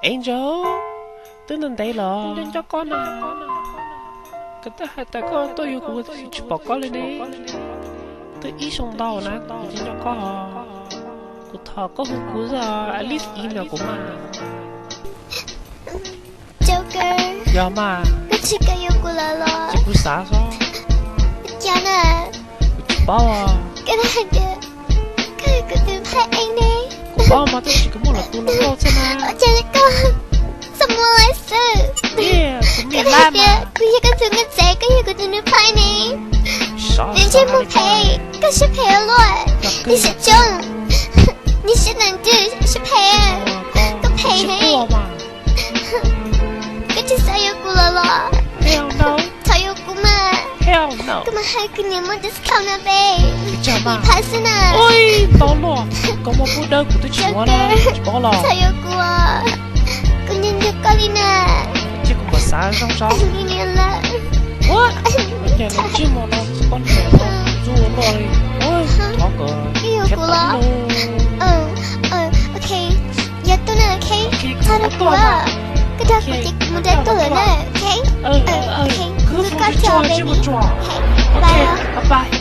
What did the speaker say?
Angel, twb ntev ntev los nco nco koj na. Koj twb hais tias koj tuaj yuav kuv tsis pom koj li ne. Twb ib xyoo ntau na kuv tsis nco koj. Kuv thov koj hu kuv xwb, at least email kuv mas. Joker, yog mas, koj tsis kam yuav kuv lawm los? Ces kuv xav xwb. Ua cas na? Kuv tsis paub. Koj twb hais tias koj yog kuv tus phaib ev ne. Kuv paub mas tab sis kuv muaj lwm tus los nkauj xwb na. Ua cas koj txaj muag li xwb? Koj twb hais tias kuv yog koj tus nkauj tsev, koj yog kuv tus nus phaib ne. Nws ntsej muag phem, koj siab phem ua luaj. Nws siab coob, nws siab neeg twg siab phem. Koj phem heev. Koj tsis xav yuav kuv lawm los? Thov yuav kuv mas. Koj mas hais kuv niam muaj discount na peb. Ib phav xwb na. Ntau luaj, koj muaj pub dawb kuv twb tsis muaj na, tsis paub los? Thov yuav kuv, kuv nco nco koj li na. Ces kuv mam xav zoo tso. Li niam lawm. Ua cas nws ntsej muag no poj niam no ntxub ua luaj li. Thov kom koj yuav kuv los. Ok, yog tuaj na, ok. Txhob dag kuv, koj dag kuv ces kuv mus dag tuaj lawm na, ok. Ok, kuv hlub koj thiab baby. Ok, bye.